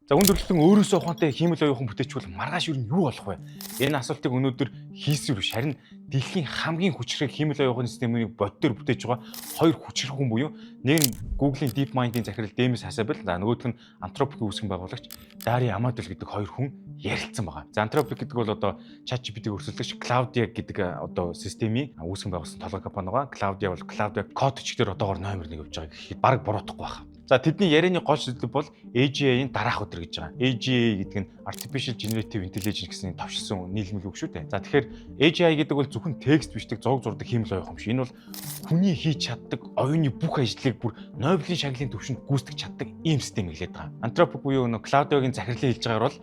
За, хүн төрөлхтөн өөрөөсөө ухаантай хиймэл оюухан бүтээчихвэл маргааш юу юу болох вэ? Энэ асуултыг өнөөдөр хийсвэр биш, харин дэлхийн хамгийн хүчирхэг хиймэл оюуханы системийг боддоор бүтээж байгаа хоёр хүчирхэг хүн буюу нэг нь Google-ийн DeepMind-ийн захирал Demis Hassabis, за нөгөөх нь Anthropic-ийн үүсгэн байгуулагч Dario Amodei гэдэг хоёр хүн ярилцсан байгаа. За, Anthropic гэдэг бол одоо ChatGPT-г өрсөлдөгч Claude гэдэг одоо системийн үүсгэн байгуулсан толгой компани байгаа. Claude бол Claude код бичгээр одоогор номер 1 явж байгаа гэхэд баг буруутахгүй байна. За, тэдний ярианы гол сэдэв бол AGI-ийн дараах өдөр гэж байгаа. AGI гэдэг нь Artificial Generative Intelligence гэсэн товчилсон нийлмэл үг шүү дээ. За, тэгэхээр AGI гэдэг бол зөвхөн текст бичдэг, зураг зурдаг хиймэл оюун юм шиг. Энэ бол хүний хийж чаддаг оюуны бүх ажлыг бүр Нобелийн шагналын түвшинд гүйцэтгэж чаддаг ийм систем эхлээд байгаа. Anthropic буюу нөө Claude-гийн захирлын хэлж байгаагаар бол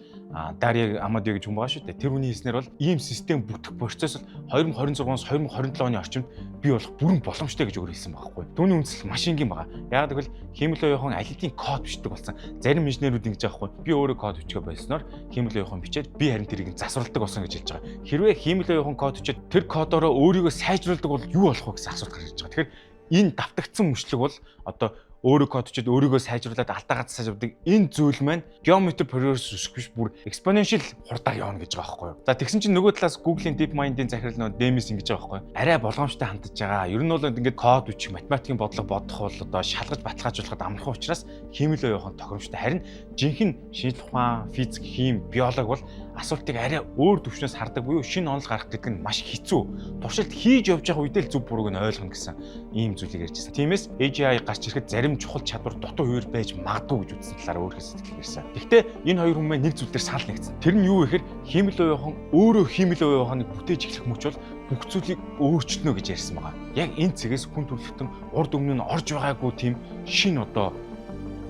Dario Amodei гэж хүн байгаа шүү дээ. Тэр хүний хэлснээр бол ийм систем бүтэх процесс бол 2026-аас 2027 оны орчимд бий болох бүрэн боломжтой гэж өөр хэлсэн байгаа байхгүй. Түүний үндсэл маш энгийн байгаа. Яг гэвэл хиймэл оюухан аль хэдийн код бичдэг болсон. Зарим инженерүүд ингэж байгаа байхгүй. Би өөрөө код бичгээ болсноор хиймэл оюухан бичээд, би харин тэрийг засварладаг болсон гэж хэлж байгаа. Хэрвээ хиймэл оюухан код бичээд тэр кодороо өөрийгөө сайжруулдаг бол юу болох вэ гэсэн асуулт гарч ирж байгаа. Тэгэхээр энэ давтагдсан мөчлөг бол одоо өөрөө код бичээд, өөрийгөө сайжруулад, алдаагаа сайжруулдаг энэ зүйл маань geometric progress өсөх биш, бүр exponential хурдаар явна гэж байгаа байхгүй юу. За, тэгсэн чинь нөгөө талаас Google-ийн DeepMind-ийн захирал нөгөө Demis ингэж байгаа байхгүй юу. Арай болгоомжтой хандаж байгаа. Ер нь бол ингээд код бичих, математикийн бодлого бодох бол одоо шалгаж баталгаажуулахад амархан учраас хиймэл оюухан тохиромжтой. Харин жинхэнэ шинжлэх ухаан, физик, хими, биологи бол асуултыг арай өөр төвшнөөс хардаг буюу шинэ онол гаргах гэдэг нь маш хэцүү. Туршилт хийж явж байгаа үедээ л зөв бурууг нь ойлгоно гэсэн ийм зүйлийг ярьж байсан. Тиймээс AGI гарч ирэхэд зарим чухал чадвар дутуу хуваар байж магадгүй гэж үзсэн талаар өөр сэтгэл ирсэн. Гэхдээ энэ хоёр хүмүүс нэг зүйл дээр санал нэгдсэн. Тэр нь юу вэ гэхээр хиймэл оюухан өөрөө хиймэл оюуханыг бүтээж эхлэх мөч бол бүх зүйлийг өөрчилнө гэж ярьсан байгаа. Яг энэ цэгээс хүн төрөлхтөн урд өмнө нь орж байгаагүй тийм шинэ одоо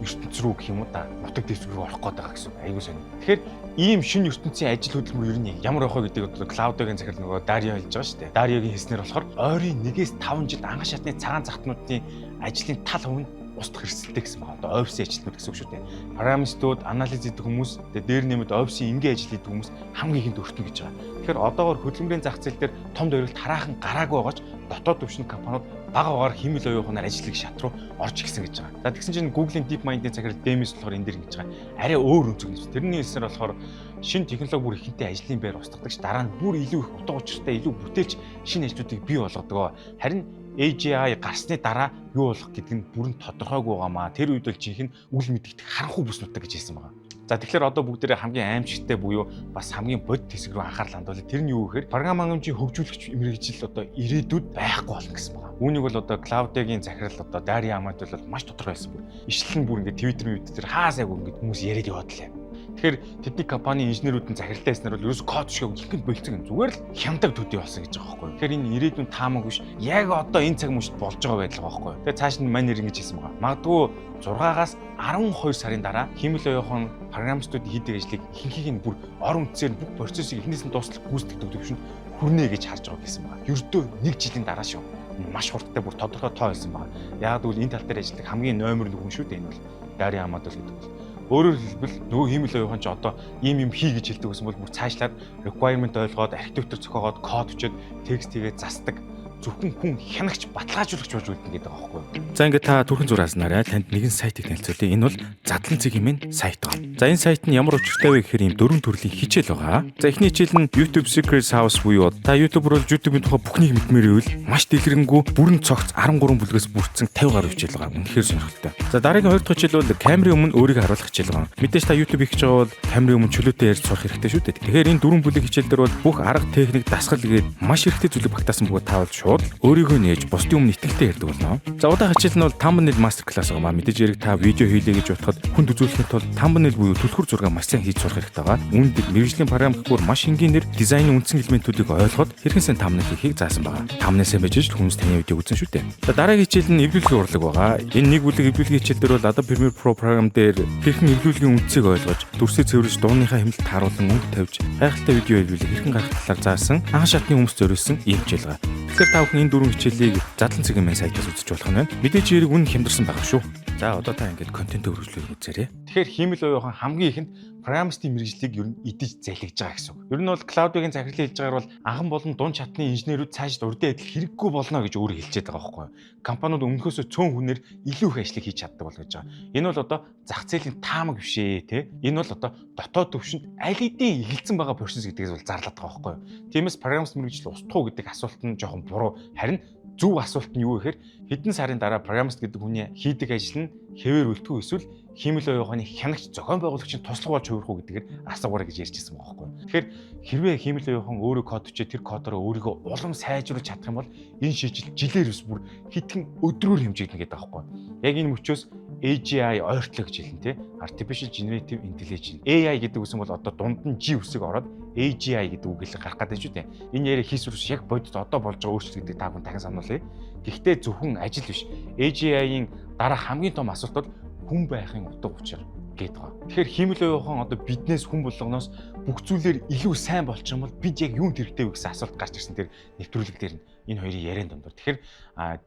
ертөнц рүү гэх юм уу да, нутаг дэвсгэр рүү орох гээд байгаа гэсэн үг. Айгуу сонин. Тэгэхээр ийм шинэ ертөнцийн ажил хөдөлмөр ер нь ямар байх вэ гэдгийг одоо Claude-гийн захирал нөгөө Dario хэлж байгаа шүү дээ. Dario-гийн хэлснээр болохоор ойрын 1-ээс 5 жилд анхан шатны цагаан загтнуудын ажлын тал хувь нь устдах эрсдэлтэй гэсэн байгаа. Одоо офисын ажилтнууд гэсэн үг шүү дээ. Программистууд, анализ хийдэг хүмүүс, тэгээ дээр нэмээд офисын энгийн ажил хийдэг хүмүүс хамгийн ихэнд өртнө гэж байгаа. Тэгэхээр одоогор хөдөлмөрийн зах зээл дээр том дөрвөлт хараахан гараагүй байгаач дотоод түвшинд компаниуд бага багаар хиймэл оюуханаар ажиллах шат руу орж ирсэн гэж байгаа. За, тэгсэн чинь Google-ийн DeepMind-ийн захирал Demis болохоор энэ дэр ингэж байгаа. Арай өөр өнцөг нэвс. Тэрний хэлснээр болохоор шинэ технологи бүр ихэнхдээ ажлын байр устгадаг ш, дараа нь бүр илүү их утга учиртай, илүү бүтээлч шинэ ажлуудыг бий болгодог. Харин AGI гарсны дараа юу болох гэдэг нь бүрэн тодорхойгүй байгаамаа. Тэр үед бол жинхэнэ үл мэдэгдэх харанхуй бүс нутаг гэж хэлсэн байгаа. За, тэгэхээр одоо бүгдээрээ хамгийн аимшигтай буюу бас хамгийн бодит хэсэг рүү анхаарал хандуулъя. Тэр нь юу гэхээр програм хангамжийн хөгжүүлэгч мэргэжил одоо ирээдүйд байхгүй болно гэсэн байгаа. Үүнийг бол одоо Claude-гийн захирал одоо Dario Amodei бол маш тодорхой хэлсэн бүр. Ишлэл нь бүр ингээд Twitter мэд дээр хаа сайгүй ингээд хүмүүс яриад яваад лээ. Тэгэхээр тэдний компани инженерүүд нь захиралтай байснаар бол ерөөс код шиг ихэнх болцсон юм. Зүгээр л хямдаг төдий болсон гэж байгаа байхгүй юу. Тэгэхээр энэ ирээдүйн таамаг биш, яг одоо энэ цаг мөчид болж байгаа байдал байгаа байхгүй юу. Тэгээ цааш нь мань нэр ингэж хэлсэн байгаа. Магадгүй 6-аас 12 сарын дараа хиймэл оюухан программистууд хийдэг ажлыг ихэнхийг нь бүр орон үндсээр бүх процессыг эхнээс нь дуустал гүйцэтгэдэг төвшөнд хүрнэ гэж харж байгаа гэсэн байгаа. Ердөө нэг жилийн дараа шүү. Маш хурдтай, бүр тодорхой тоо хэлсэн байгаа. Яг гэвэл энэ тал дээр ажилладаг хамгийн номер 1 хүн шүү дээ энэ бол Dario Amodei гэдэг бол. Өөрөөр хэлбэл нөгөө хиймэл оюухан ч одоо ийм юм хий гэж хэлдэг байсан бол бүр цаашлаад requirement ойлгоод, архитектур зохиогоод, код бичээд, текст хийгээд засдаг, зөвхөн хүн хянагч, баталгаажуулагч болж үлдэнэ гэдэг байгаа байхгүй юу. За, ингээд та түрхэн зураснараа танд нэгэн сайтыг танилцуулъя. Энэ бол Задлан цэг хэмээн сайт байгаа. За, энэ сайт нь ямар учиртай вэ гэхээр ийм дөрвөн төрлийн хичээл байгаа. За, эхний хичээл нь YouTube Secret House буюу та YouTuber бол YouTube-ийн тухай бүхнийг мэдмээр байвал маш дэлгэрэнгүй, бүрэн цогц 13 бүлгээс бүрдсэн 50 гаруй хичээл байгаа. Үнэхээр сонирхолтой. За, дараагийн хоёр дахь хичээл бол камерын өмнө өөрийгөө харуулах хичээл байгаа. Мэдээж та YouTube хийх гэж байгаа бол камерын өмнө чөлөөтэй ярьж сурах хэрэгтэй шүү дээ. Тэгэхээр энэ дөрвөн бүлэг хичээл дээр бол бүх арга, техник, дасгал гээд маш хэрэгтэй зүйлийг багтаасан бөгөөд та бол шууд өөрийгөө нээж, бусдын өмнө итгэлтэй ярьдаг болно. За, удаа хичээл нь бол thumbnail master class байгаа маа. Мэдээж яриг та видео хийлээ гэж бодоход хүнд үзүүлэхийн тулд thumbnail буюу түлхүүр зураг маш сайн хийж сурах хэрэгтэй байгаа. Үүнд мэргэжлийн програм гэхүүр маш энгийнээр дизайны үндсэн элементүүдийг ойлгоход хэрхэн сайн thumbnail хийхийг заасан байгаа. Thumbnail сайн байж л хүмүүс таны видеог үзэн шүү дээ. За, дараагийн хичээл нь эвлүүлгийн урлаг байгаа. Энэ нэг бүлэг эвлүүлгийн хичээл дээр бол Adobe Premiere Pro програм дээр хэрхэн эвлүүлгийн үндсийг ойлгож, дүрсээ цэвэрлэж, дууныхаа хэмнэлт тааруулан өнгө тавьж, гайхалтай видео эвлүүлэх хэрхэн гарах талаар заасан, анхан шатны хүмүүс зориулсан ийм хичээл байгаа. Тэгэхээр та бүхэн энэ дөрвөн хичээлийг Задлан цэг хэмээн сайтаас үзэж болох нь байна. Мэдээж хэрэг үнэ хямдарсан байгаа шүү. За, одоо та ингээд контентээ үргэлжлүүлэх үзээрэй. Тэгэхээр хиймэл оюун ухаан хамгийн ихэнд программистийн мэргэжлийг ер нь идэж залгиж байгаа гэсэн үг. Ер нь бол Claude-ийн захирлын хэлж байгаагаар бол анхан болон дунд шатны инженерүүд цаашид урдын адил хэрэггүй болно гэж өөрөө хэлчихэд байгаа байхгүй юу. Компаниуд өмнөхөөсөө цөөн хүнээр илүү их ажлыг хийж чаддаг болно гэж байгаа. Энэ бол одоо зах зээлийн таамаг биш ээ, те. Энэ бол одоо дотоод төвшөнд аль хэдийн эхэлсэн байгаа процесс гэдгээс бол зарлаад байгаа байхгүй юу. Тиймээс программист мэргэжил устах уу гэдэг асуулт нь жоохон буруу. Харин зөв асуулт нь юу гэхээр хэдэн сарын дараа программист гэдэг хүний хийдэг ажил нь хэвээр үлдэх үү эсвэл хиймэл оюун ухааны хянагч, зохион байгуулагчийн туслах болж хувирах уу гэдгээр асуугаарай гэж ярьж ирсэн байгаа байхгүй. Тэгэхээр хэрвээ хиймэл оюун ухаан өөрөө код бичээ, тэр кодороо өөрийгөө улам сайжруулж чадах юм бол энэ шийдэл жилээр биш, бүр хэдхэн өдрөөр хэмжигдэнэ гэдэг байгаа байхгүй. Яг энэ мөчөөс AGI ойртлоо гэж хэлнэ, те. Artificial Generative Intelligence. AI гэдэг үсэн бол одоо дунд нь G үсэг ороод AGI гэдэг үг л гарах гэдэг шүү дээ. Энэ яриа хийсвэрс яг бодит одоо болж байгаа өөрчлөлт гэдэг та бүхэн дахин сануулъя. Гэхдээ зөвхөн ажил биш. AGI-ийн дараа хамгийн том асуулт бол хүн байхын утга учир гэдэг байгаа. Тэгэхээр хиймэл оюун ухаан одоо биднээс, хүн болгоноос бүх зүйлээр илүү сайн болчих юм бол бид яг юунд хэрэгтэй вэ гэсэн асуулт гарч ирсэн тэр нэвтрүүлэг дээр нь, энэ хоёрын яриан дундуур. Тэгэхээр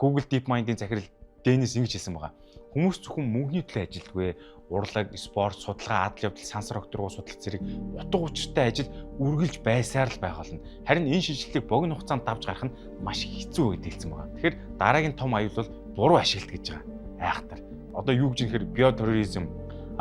Google DeepMind-ийн захирал Денис ингэж хэлсэн байгаа. Хүмүүс зөвхөн мөнгөний төлөө ажилдаггүй. Урлаг, спорт, судалгаа, адал явдал, сансар огторгуй судлах зэрэг утга учиртай ажил үргэлж байсаар л байх болно. Харин энэ шийдлийг богино хугацаанд давж гарах нь маш хэцүү гэдээ хэлсэн байгаа. Тэгэхээр дараагийн том аюул бол буруу ашиглалт гэж байгаа. Айхтар. Одоо юу гэж нэхэр биотерроризм,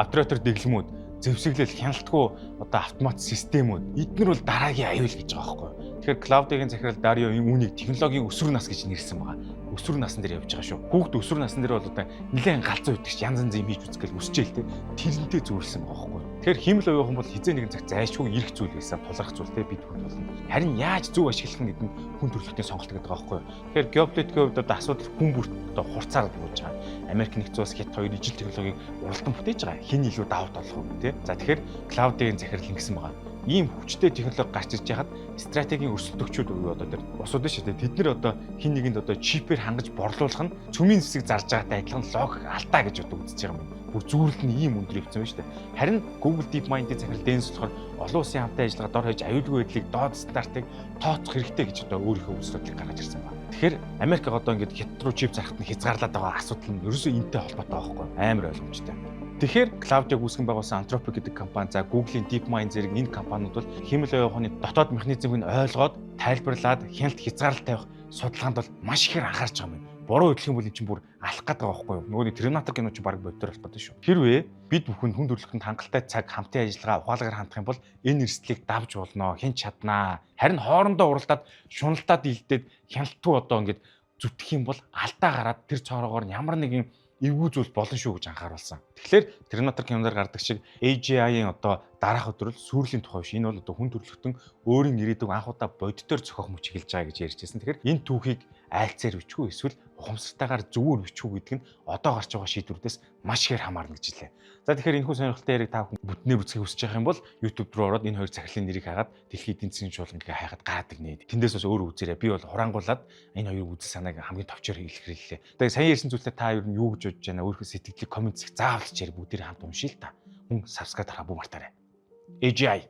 авторитар дэглэмүүд, зэвсэглэл, хяналтгүй одоо автомат системүүд, эднэр бол дараагийн аюул гэж байгаа байхгүй юу. Тэгэхээр Claude-ийн захирал Дарио энэ үүнийг технологийн өсвөр нас гэж нэрлэсэн байгаа. Өсвөр насн дээр явж байгаа шүү. Хүүхд өсвөр насн дээр бол одоо нэлээд галзуу байдаг ч янз янз юм хийж үзэх гээл өсчээл те. Тэрнтэй зүйрлсэн байгаа байхгүй юу. Тэгэхээр хиймэл оюун бол хэзээ нэгэн цаг зайлшгүй ирэх зүйл байсан, тулгарх зүйл те бид бүхэнд болно. Харин яаж зөв ашиглах нь гэдэг нь хүн төрөлхтний сонголт гэдэг байгаа байхгүй юу. Тэгэхээр геополитикийн хувьд одоо асуудал хүн бүрт одоо хурцаар бууж байгаа. Америк нэгдсэн улс, Хятад хоёр ижил технологиг уралдан бүтээж байгаа. Хэн илүү давуу тал болох вэ те. За, тэгэхээр Claude-ийн захирал ингэсэн байгаа. Ийм хүчтэй технологи гарч ирж байхад стратегийн өрсөлдөгчүүд буюу одоо тэр улсууд шүү дээ. Тэд нар одоо хэн нэгэнд одоо чипээр хангаж борлуулах нь цөмийн зэвсэг зарж байгаатай адилхан логик алдаа гэж одоо үзэж байгаа юм. Бүр зүйрлэл нь ийм өндөр явцсан байна шүү дээ. Харин Google DeepMind-ийн захирал Денис болохоор олон улсын хамтын ажиллагаа, дор хаяж аюулгүй байдлыг, доод стандартыг тооцох хэрэгтэй гэж одоо өөрийнхөө үзэл бодлыг гаргаж ирсэн байна. Тэгэхээр Америк одоо ингээд Хятад руу чип зарахад нь хязгаарлаад байгаа асуудал нь ерөөсөө энэтэй холбоотой байхгүй, амар ойлгомжтой. Тэгэхээр Claude-ыг үүсгэн байгуулсан Anthropic гэдэг компани, за Google-ийн DeepMind зэрэг энэ компаниуд бол хиймэл оюун ухааны дотоод механизмыг нь ойлгоод, тайлбарлаад, хяналт хязгаарлалт тавих судалгаанд бол маш ихээр анхаарч байгаа юм байна. Буруу хөдлөх юм бол эн чинь бүр алах гээд байгаа байхгүй юу? Нөгөө нэг Терминатор кино чинь баг боддоор болох гэдэг шүү. Хэрвээ бид бүхэн хүн төрөлхтөнд хангалттай цаг, хамтын ажиллагаа, ухаалгаар хандах юм бол энэ эрсдлийг давж болно, хэн чаднаа. Харин хоорондоо уралдаад, шуналдаад илдээд, хяналтгүй одоо ингээд зүтгэх юм бол алдаа гараад тэр цоорогоор ямар нэгэн эвгүй зүйл болно шүү гэж анхааруулсан. Тэгэхээр Терминатор киноноор гардаг шиг AGI-ийн одоо дараах өдөр л сүрлийн тухай биш. Энэ бол одоо хүн төрөлхтөн өөрийн ирээдүг анх удаа бодитоор зохиох мөч эхэлж байгаа гэж ярьж байсан. Тэгэхээр энэ түүхийг айлцаар бичих үү эсвэл ухамсартайгаар зөвөр бичих үү гэдэг нь одоо гарч байгаа шийдвэрдээс маш ихээр хамаарна гэж хэлээ. За, тэгэхээр энэхүү сонирхолтой яриаг та бүхэн бүтнээр үзэхийг хүсэж байгаа юм бол YouTube руу ороод энэ хоёр захирлын нэрийг хайгаад, дэлхийн эдийн засгийн чуулган гэх хайхад гараад ирнэ. Тэндээс бас өөрөө үзээрэй. Би бол хураангуулад энэ хоёрын үзэл санааг хамгийн товчоор илэрхийллээ. Тэгээ сая ярьсан зүйлээ та ер нь юу гэж бодож байна? Өөрийнхөө сэтгэлийг comment хэсэгт заавал бичээрэй. Бүгдээрээ хамт уншия л та. Мөн subscribe дарахаа бүү мартаарай. AGI.